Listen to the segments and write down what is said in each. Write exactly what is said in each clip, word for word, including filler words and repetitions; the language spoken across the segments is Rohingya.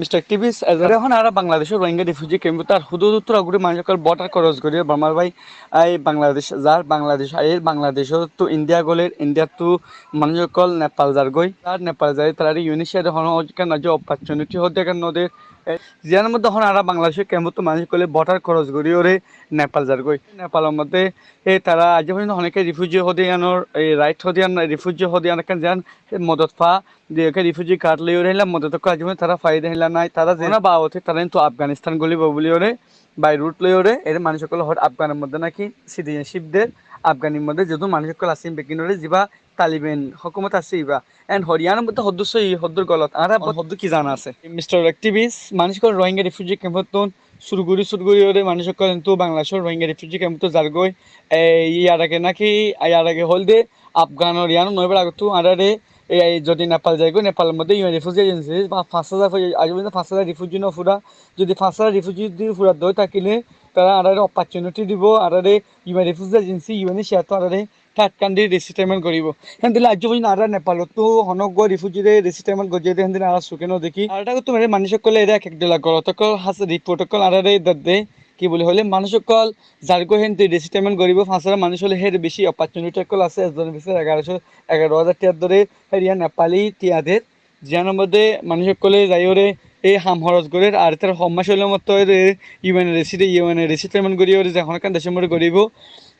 Mister Activist, ezare ehón añára Bangladecór Rohingya refugee camp ot ar hudud ottu aguri manúic ókkol border cross gorí Bormar bái ai Bangladec zar, Bangladec aiyér, Bangladecóttu India golér, Indiattú manúic ókkol Nepal zargói, ar Nepal zaiyóre tarare U N H C R e honó ekkán opportunity hoó de ekkán no der. E, ziyánor modde ehón añára Bangladecór camp ottu manúic ókkole border cross goríyore Nepal zargói. Nepalor modde e tará aijjó foijjonto honókka refugee hoó de yíanor, e, right hoó de yían, refugee hoó de yían ekkán ziyán modot fa, de ekkán refugee card loiyóre héilla modot ókkol aijjó foijjonto tará faiyé de héilla nái. Tará ze honó babote tará kintu Afganistan golibo buliyóre, by route loiyóre, ere manúic ókkol hoór Afganor modde náki citizenship der, Afganir modde zedún manúic ókkol asé beggúnore, ziba Taliban hókumot asé iba. En hoór yíanor modde hoddúr sóiyi, hoddúr golot, añára hoddúr ki zana asé. Mister Activist, manúic ókkol Rohingya refugee camp ottún cúru gorí, cúru goríyore manúic ókkol kintu Bangladecór Rohingya refugee camp ottu zargói. E, yar age náki, yar age hoóilde Afganor yían no óibar agottú añárare, e, zodi Nepal zaigói, Nepalor modde U N refugee agency fa-, fañs házar, aijjó foijjonto fañs házar refugee no fura, zodi fañs házar refugee zodi fura de ói tákile, tará añárare opportunity dibo, añárare U N refugee agency, U N H C R ttu añárare third country resettlement goríbo. Héndilla aijjó foijjonto añára Nepalottú honó uggwá refugee re resettlement goijjé de héndilla añára suke no dekí. Ar etta hoóde manúic ókkole ere ek ek dola golot ókkol hás report ókkol añárare der de. Ki buli hoilé manúic ókkol zargói héntu resettlement goríbo, fañs házar manúic óile hér beci opportunity ókkol asé, ekzonor fisé egarocó, egaró házar tiyar dóre, hér yían Nepali tiya der. Ziyánor modde manúic ókkole zaiyóre e ham horos gorér, ar tar hom mac óile motto ere U N resettlement, U N resettlement goríyore ze honó ekkán decór modde goríbo.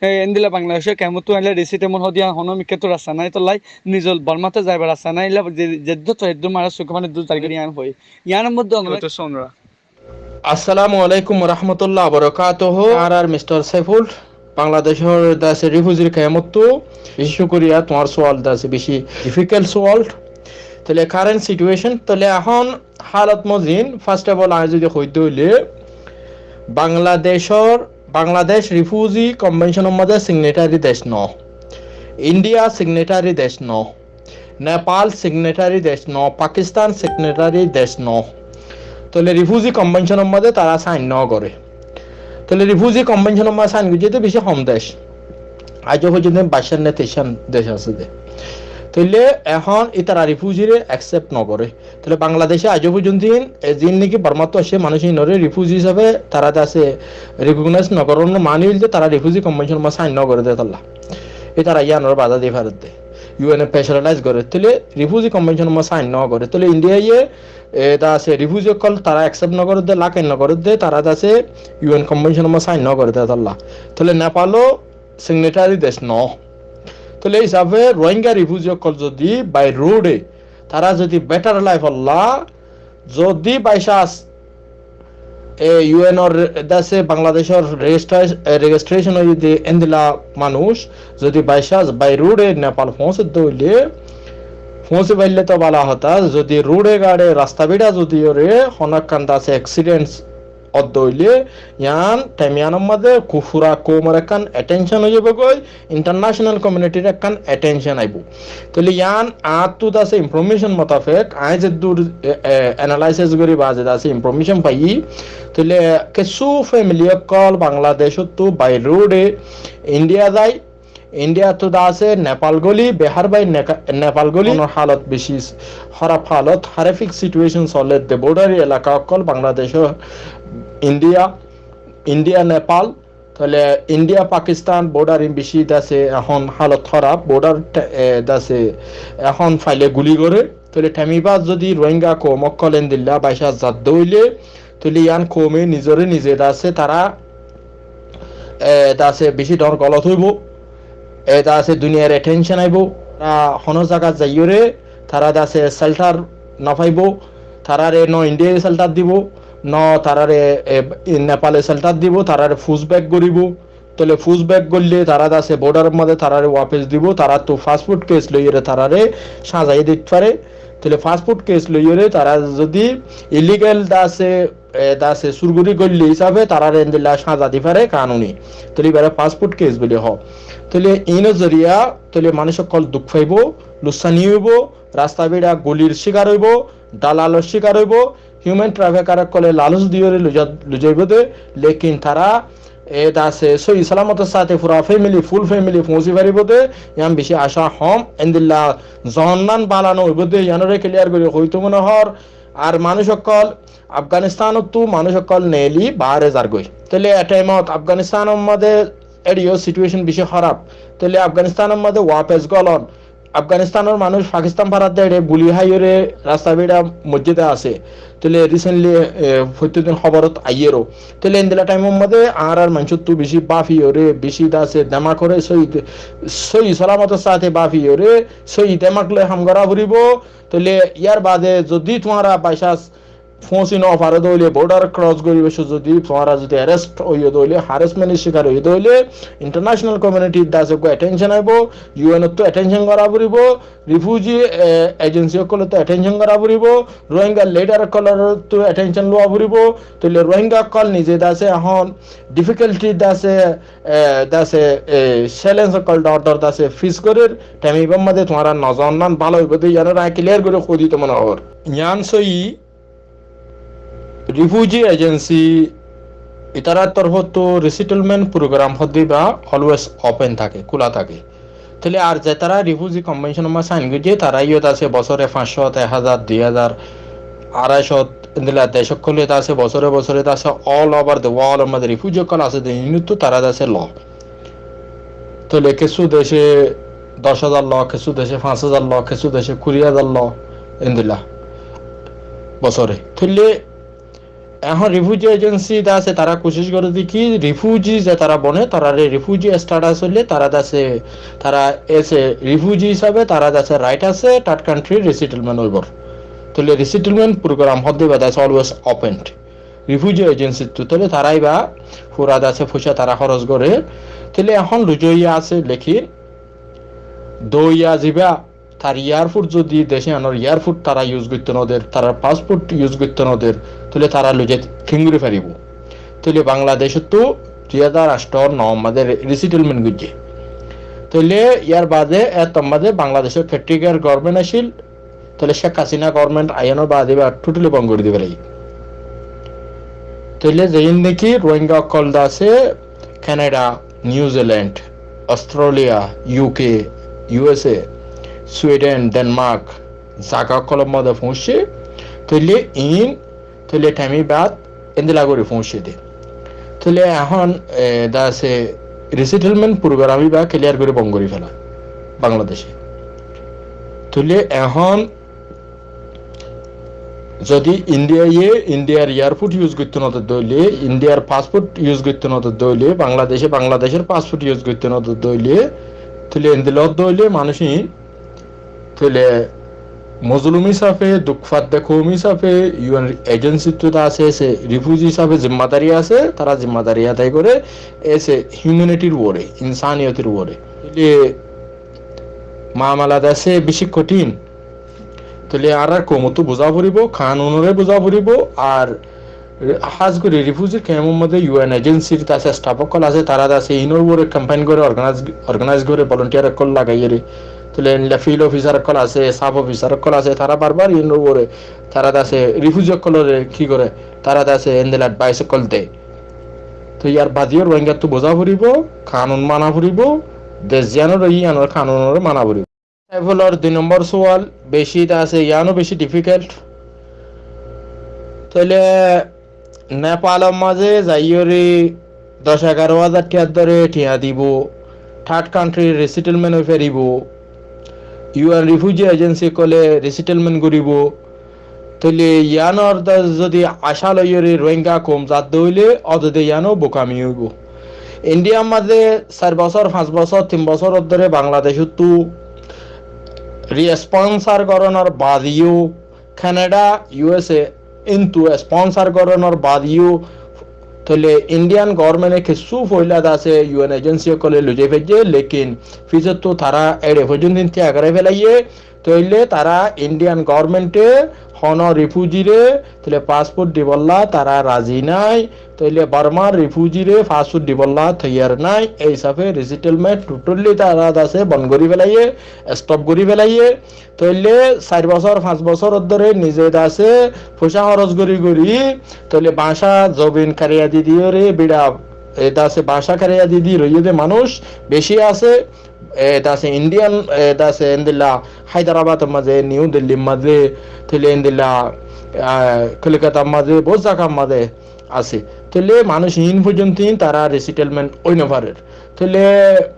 E, endilla Bangladecór camp ottu aile resettlement hoó de yían honó mikká to rasta nái, tollai nizor Bormat zaibar rasta nái, illa ze-, zeddúr to eddúr manúic suke fán eddúr zargói yían hoói. Yíanor modde onora Assalamu alaikum warahmatullahi wabarakatuhu. Añárar Mister Saiful, Bangladecór de asé refugee camp ottu, beci cúkuriya, tuáñr sual de asé beci difficult sual. Tóile current situation, tóile ehón halot mozin, first of all, añí zodi hoói de óile, Bangladecór, Bangladesh Refugee Convention or modde signatory dec no, India signatory dec no, Nepal signatory dec no, Pakistan signatory dec no. Tóile Refugee Convention or modde tará sign no goré. Tóile Refugee Convention or modde sign goijjé de beci hom dec. Aijjó foijjonto baic hán ne teic hán dec asé de. Tóile ehón ítara refugee re accept no goré. Tóile Bangladece aijjó foijjonto e zin niki Bormattu aiccé manúic inore refugee hísabe tará de asé recognize no goron, mani óilde tará Refugee Convention or modde sign no goré de tolla. Ítara yíanore baza di fare de. U N e pressurize goré, tóile Refugee Convention or modde sign no goré. Tóile India ye, e, de asé refugee ókkol tará accept no goré de, lakai no goré de, tará de asé U N Convention or modde sign no goré de tolla. Tóile Nepal o signatory dec no. Tóile e hísabe Rohingya refugee ókkol zodi by road e, tará zodi better life olla, zodi by chance e, U N or de asé Bangladecór registra-, e, registration óiye de endilla manúic zodi by chance by road e Nepal foóñse de óile, foóñsi faille to bála hotá, zodi road e gaçe rasta biça zodi ore honó ekkán de asé accident ódde óile, yían time yíanor modde ku-, fura koumor ekkán attention ói zaibogói, international community r ekkán attention aibó. Tóile yían añáttu de asé information motafek, añí zeddúr, e, e, analysis gorí ba ze de asé information faiyí, tóile kessú family ókkol Bangladecóttu by road e India zai, India ttu de asé Nepal goli, Bihar bái Neka-, Nepal goli, honó halot beci hóraf halot, horrific situation soler de border elaka ókkol Bangladec, India, India, Nepal, Tóile India Pakistan border in beci de asé ehón halot hóraf, border te-, e, de asé ehón faile guli goré. Tóile temiba zodi Rohingya koum ókkol endilla baica zadde óile, tóile yián koume nizore nize de asé tará, e, de asé beci dor golot óibo. E, de asé duniyar attention aibo. Tará honó zagat zaiyore tará de asé shelter no faibo. Taráre no India ye shelter dibo, no taráre, e, Nepal e shelter dibo, taráre pushback goribo. Tóile pushback goille tará de asé border or maze taráre wapes dibo, taráttu passport case loiyore taráre sázaye dit fare. Tóile passport case loiyore tará zodi illegal de asé, e, de asé surguri goille hísabe taráre endilla sáza di fare kanuni. Tóile ibare passport case buli hoó. Tóile ino zoriya tóile manúic ókkol duk faibo, lussani óibo, rasta beça gulir cikar óibo, dalalor cikar óibo, human trafficker ókkole laloc diyore luja-, lujaibo de, lekin tará e de asé sóhi salamotor sáte fura family, full family foóñsi faribo de, yián beci acá hom, endilla zonnan bala no óibo de, yiánore clear gori hoito mone hoór. Ar manúic ókkol Afganistanottú manúic ókkol neeli baáre zargói. Tóile e thaimot Afganistanor mazé éçe yó situécon bicí hóraf. Tóile Afganistanor mazé wafes gólon, Afganistanor manúic Pakistan farat de éçe guli háiyoré rasta beça moijjé de asé. Tóile recently, e, foittí din hóborot aiyér. Tóile endilla thaimor mazé añárar maincóttu bicí báfiyoré, bicí de asé demak ore sóiyi, sóiyi salamotor sáte báfiyoré, sóiyi demak loi ham gorá foribó. Tóile yar baade zodi tuáñra by chance foóñsi nofaró de óile, border cross goríbar cómot zodi tuáñra zodi arrest óiyo de óile, harassment or cíkar óiyo de óile, international community r de asé uggwá attention aibó, U N ottu attention gorá foribó, refugee, e, agency ókkolottu attention gorá foribó, Rohingya leader ókkolottu attention lowa foribó. Tóile Rohingya ókkol nize de asé ehón difficulty de asé, e, de asé, e, challenge ókkol dor dor de asé face gorér, thaim ibár mazé tuáñra no zon nan bála óibo de, yián ore añí clear gorí hoi dito mone hoór. Yián sóiyi refugee agency itarar torfóttu resettlement program hoó de íba always open táke, kúla táke. Tóile ar zetará refugee convention ot sign goijjé, tará yó de asé bosóre fañs cót, ek házar, dui házar, arai cót, endilla dec ókkol de asé bosóre bosóre de asé all over the world or mazé refugee ókkol asé de, inúttu tará de asé lo. Tóile kessú dece doc házar lo, kessú dece fañs házar lo, kessú dece kuri házar lo, endilla bosóre. Tóile ehón refugee agency de asé, tará kucíc goré de ki, refugee zetará bone, taráre refugee status óile, tará de asé, tará as a refugee hísabe, tará de asé right asé third country resettlement óibar. Tóile resettlement program hoó de íba de asé always open refugee agency ttu. Tóile tará íba fura de asé foicá tará hóros goré. Tóile ehón luzó óiya asé, lekin dóiya zibá tar airport zodi dec iyanor airport tará use goittó no der, tarár passport use goittó no der, tóile tará luzé keéngorí faribó? Tóile Bangladecottu dui házar ancto no mazé re-, resettlement goijjé. Tóile yar baade, ettór mazé Bangladecor caretaker government accíl, tóile Sheikh Hasina government aiyónor baade íba totally bon gorí di félaiye. Tóile zein niki Rohingya ókkol de asé Canada, New Zealand, Australia, U K, U S A, Sweden, Denmark, zaga ókkolor mazé foóñiccé, tóile iín, tóile thaim ibát endilla gorí foóñiccé de. Tóile ehón, e, de asé resettlement program íba clear gorí bon gorí féla Bangladece. Tóile ehón zodi India ye Indiar airport use goittó no der de óile, Indiar passport use goittó no der de óile, Bangladece Bangladecor passport use goittó no der de óile, tóile endilla ódde óile manúic iín tóile mozlum hísafe, duk fadde koum hísafe, U N agency ttu de asé, ese refugee hísafe zimmadari asé, tará zimmadari adai goré, ese humanity r uore, insaniyotor uore. Tóile mamala de asé bicí kothin. Tóile añárar koumottu buzá foribó, kanunore buzá foribó, ar hás gorí refugee camp or mazé U N agency r de asé staff ókkol asé, tará de asé inor uore campaign goré, organize, organize goré, volunteer ókkol lagaiyóre. Tóile endilla field officer ókkol asé, sub officer ókkol asé, tará barbar inor uore, tará de asé refugee ókkolore ki goré, tará de asé endilla advice ókkol de. Tói yar baade yó Rohingya ttu buzá foribó, kanun mana foribó, dec ziyanor iyanor kanunore mana foribó. Saifulor dui nombor suwal, bicí de asé, yiáno bicí difficult. Tóile Nepalor mazé zaiyóre doc egaró házar thiañ dóre thiañ dibó, third country resettlement ói faribó, U N refugee agency ókkole resettlement goríbo, tóile yiánor de zodi acá loiyóre Rohingya koum zadde óile, ódede yiáno bokami óibo. Indiar mazé sair bosór, fañs bosór, tin bosóror dóre Bangladecóttu re-sponsor gorónor baade yó, Canada, U S A, intu sponsor gorónor baade yó, tóile Indian government e kessú foila de asé U N agency ókkole loizai faijje, lekin fisóttu tará éçe foijjonto intihá gorí félaiye, tóile tará Indian government e honó refugee re tóile passport dibolla tará razi nái, tóile Bormar refugee re passport dibolla toiyar nái, ei hísafe resettlement totally tará de asé bon gorí félaiye, stop gorí félaiye. Tóile sair bosór, fañs bosóror dóre nize de asé foicá hóros gorí gorí, tóile báñca zobin kariya di diyóre biça e, de asé báca kariya di di roiyé de manúic beci asé, e, de asé Indian, e, de asé endilla Hyderabad or mazé, New Delhi r mazé, tóile endilla, a, Kolkata r mazé, bout zagar mazé asé. Tóile manúic in foijjonto in tará resettlement ói no farer. Tóile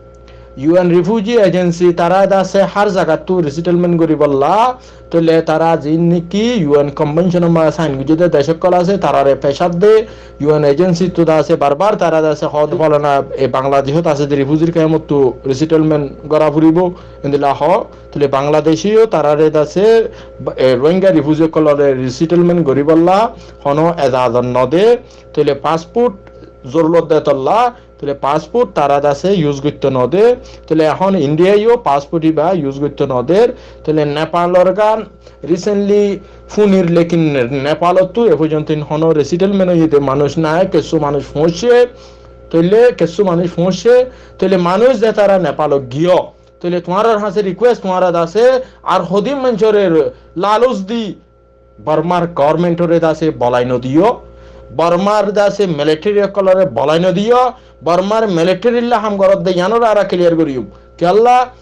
U N Refugee Agency tará de asé hár zagattu resettlement goríbolla, tóile tará ziín niki U N Convention or mazé sign goijjé de dec ókkol asé, taráre pressure de, U N Agency ttu de asé barbar tará de asé hoó de, "Folana, e, Bangladecót asé de refugee r kemottu resettlement gorá foribó," endilla hoó. Tóile Bangladece yó taráre de asé, e, Rohingya refugee ókkolore resettlement goríbolla honó ezazot no de. Tóile passport zorurot de tolla, tóile passport tará de asé use goittó no de. Tóile ehón India yó passport ibá use goittó no der. Tóile Nepal orgán recently funir, lekin Nepalottu e foijjonto in honó resettlement óiye de manúic nai, kessú manúic foóñicce. Tóile kessú manúic foóñicce. Tóile manúic ze tará Nepalot giyó, tóile tuáñrar hañsé request, tuáñra de asé ar hodin manúcore laluc di Bormar government ore de asé bolai no diyó, Bormar de asé military ókkolore bolai no diyó, Bormar military lla ham goródde yíanore añára clear goijjum. Kiyólla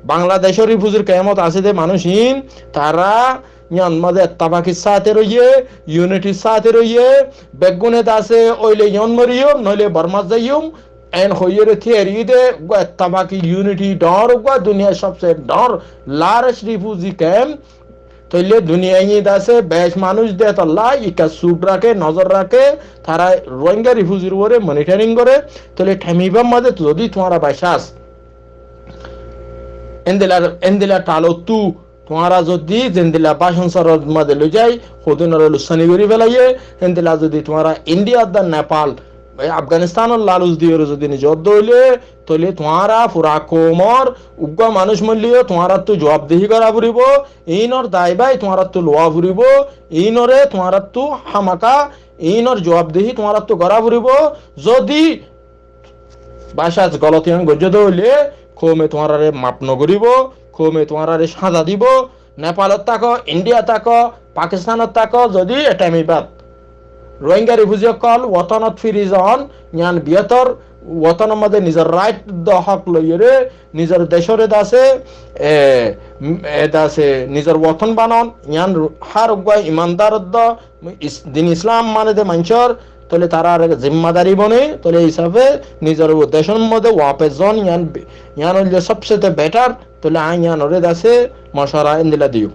Bangladecor refugee r kemot asé de manúic in, tará yían mazé ettefakir sáte roiyé, unity r sáte roiyé, beggúne de asé óile yían moriyum, noóile Bormat zaiyum, en hoiyóre tíyari de, uggwá ettefaki unity dhoóñr, uggwá duniyar sobse dhoóñr largest refugee camp. Tóile duniyai de asé bec manúic de tolla ikká suk raké, nozor raké, tará Rohingya refugee r uore monitoring goré. Tóile thaim ibár mazé zodi tuáñra by chance endilla, endilla thalottu tuáñra zodi zendilla bácon soror mazé loi zai, hodinore luksani gorí felaiyé, endilla zodi tuáñra India de Nepal, e, Afganistan or laluc diyóre zodi nizor dóile, tóile tuáñra fura koumor uggwá manúic moilleyó tuáñrattu juabdehi gorá foribó, inor daibái tuáñrattu lowa foribó, inore tuáñrattu hámaka inor juabdehi tuáñrattu gorá foribó. Zodi by chance golot yían goijjó de óile, koume tuáñrare maf no goríbo, koume tuáñrare sáza dibo. Nepalot táko, India táko, Pakistanot táko, zodi e thaim ibát Rohingya refugee ókkol wotonot firi zon, yían biyator wotonor mazé nizor right de hók loiyóre, nizor decóre de asé, e, e de asé, nizor woton banon, yían hár uggwá imandar de is-, din Islam mane de manúcor, tóile tarár zimmadari bone, tóile e hísafe nizor decór modde wapes zon, yían, yían óilde sobse better, tóile añí yíanore de asé mocuwara endilla diyum.